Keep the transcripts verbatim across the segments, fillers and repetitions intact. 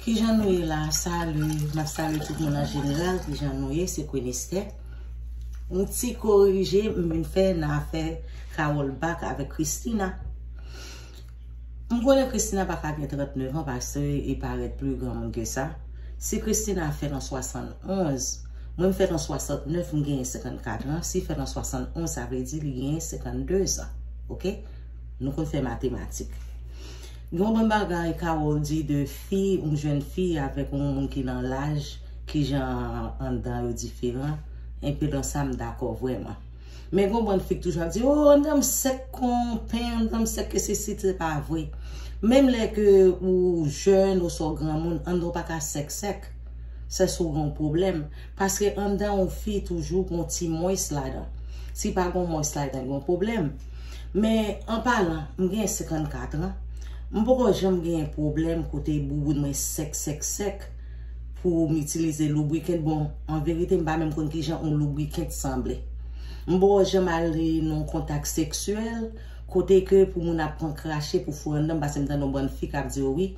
Kijan nou ye la? Salut, m ap salye tout moun an jeneral. Kijan nou ye? Se Queen Esther. Yon ti korije m vin fè nan afè Carole Back avèk Christina. M konnen Christina pa ka gen trannèf an paske li parèt pli granmoun ke sa. Si Christina fèt an swasannonz, mwen m fèt an swasantnèf, m genyen senkannkat an. Si fèt an swasannonz, sa vle di li genyen senkannde zan. Oke? Nou konn fè matematik. Gen yon bann bagay Carole di de fi, yon jèn fi avèk yon moun ki nan laj, kijan anndan yo diferan. Enpe nan sa m dakò vrèman. Men gen yon bann fi k toujou ap di, "O, anndan m sèk kon pen, anndan m sèk ke sesi." Se pa vre. Menm lè ke ou jèn, oswa w granmoun, anndan w pa ka sèk sèk. Se si w gen yon pwoblèm. Paske anndan yon fi toujou gen yon ti mwens ladan. Si pa gen yon mwens ladan, gen yon pwoblèm. Men, an palan, m gen senkannkat an. M poko janm gen pwoblèm kote bouboun mwen sèk, sèk, sèk pou m itilize lubricant. Bon, an verite, m pa menm konn kijan yon lubricant sanble. M poko janm ale nan yon kontak seksyèl kote ke pou moun ap pran krache pou foure anndan m, paske m tande yon bann fi k ap di, "O wi,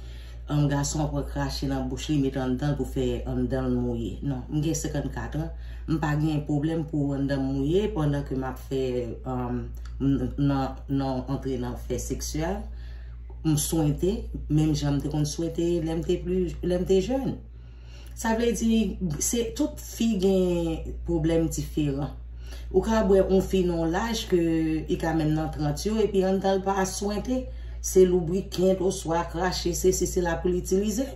yon gason ap pran krache nan bouch li, met anndan l pou fè anndan l mouye." Non, m gen senkannkat an, m pa gen pwoblèm pou anndan m mouye pandan ke m ap fè, um, m, nan, nan antre nan fè seksyèl. M swente, menm jan m te konn swente lè m te pli, lè m te jèn. Sa vle di, se tout fi gen pwoblèm diferan. Ou ka wè yon fi nan yon laj ke li ka menm nan trant yo, epi anndan l pa swente, se lubricant oswa krache, sesi, sela pou l itilize.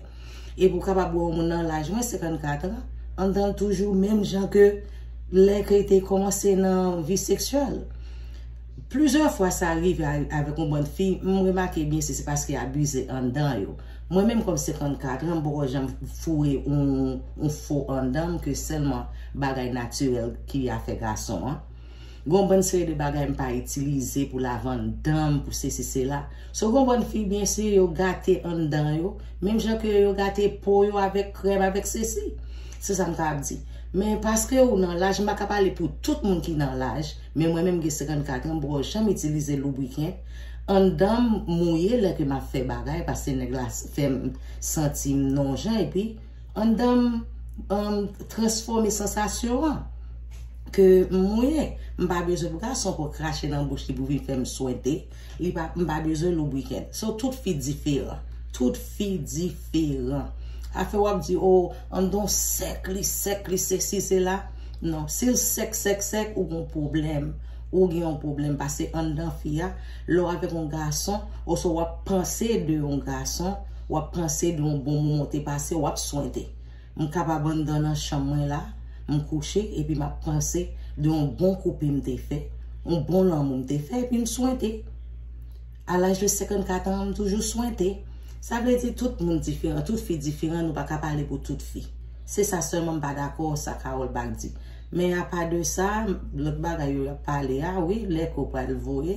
Epi ou kapab wè yon moun nan laj mwen, senkannkat an, anndan l toujou menm jan ke lè ke li te kòmanse nan vi seksyèl. Plizyè fwa sa rive a, avèk yon bann fi, m remake byen si se paske abize anndan yo. Mwen menm kòm senkannkat an, m poko janm foure yon, yon fo anndan m ke sèlman bagay natirèl ki afè gason an. Gen yon bann seri de bagay m pa itilize pou lave anndan m, pou sesi, sela. So, gen yon bann fi, byen si yo gate anndan yo, menm jan ke yo gate po yo avèk krèm, avèk sesi. Se sa m ka ap di. Men paske ou nan laj, m pa ka pale pou tout moun ki nan laj, men mwen menm gen senkannkat an, m poko janm itilize lubricant. Anndan m mouye lè ke m ap fè bagay, paske nèg la fè m santi m nan yon jan, epi anndan m, um, transfòme sansasyon an. Ke m mouye, m pa bezwen pou gason pou krache nan bouch li pou vin fè m swente. Li pa, m pa bezwen lubricant. So, tout fi diferan. Tout fi diferan. Afè w ap di, "O, anndan w sèk, li sèk, li sesi, sela." Non, si l sèk, sèk, sèk, ou gen yon pwoblèm. Ou gen yon pwoblèm, paske anndan fi a, lè w avèk yon gason, oswa w ap panse de yon gason, w ap panse de yon bon moman w te pase, w ap swente. M kapab anndan nan chanm mwen la, m kouche, epi m ap panse de yon bon koupe m te fè, yon bon lanmou m te fè, epi m swente. A laj de senkannkat an, m toujou swente. Sa vle di tout moun diferan, tout fi diferan, nou pa ka pale pou tout fi. Se sa sèlman m pa dakò, sa Carole Back di. Men apa de sa, lòt bagay yo ap pale a, wi, lè ke w pral voye,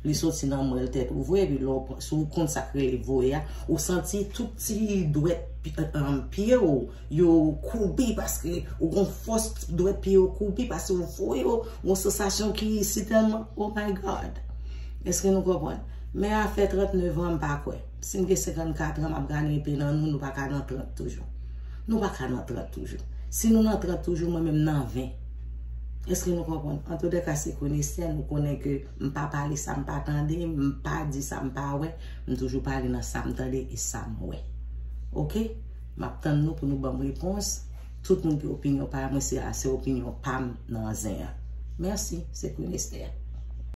li soti nan mwèl tèt ou voye, epi lè w pran, si w konn sa k rele voye a, ou santi tout ti dwèt pi-, um, pye w, yo koubi paske ou gon fòs dwèt pye yo koubi paske ou voye yo, gon sansasyon ki sitèlman, oh my God. Èske nou konprann? Men afè trannèf an, m pa kwè. Si m gen senkannkat an, m ap gade enpe nan nou, nou pa ka nan trant toujou. Nou pa ka nan trant toujou. Si nou nan trant toujou, mwen menm nan ven. Èske nou konprann? Antoulèka, se konesè, nou konnen ke m pa pale sa m pa tande, m pa di sa m pa wè, m toujou pale nan sa m tande e sa m wè. Oke? M ap tann nou pou nou ban m repons. Tout moun gen opinyon pa mwen, se, se opinyon pa m nan zen an. Mèsi, se Queen Esther.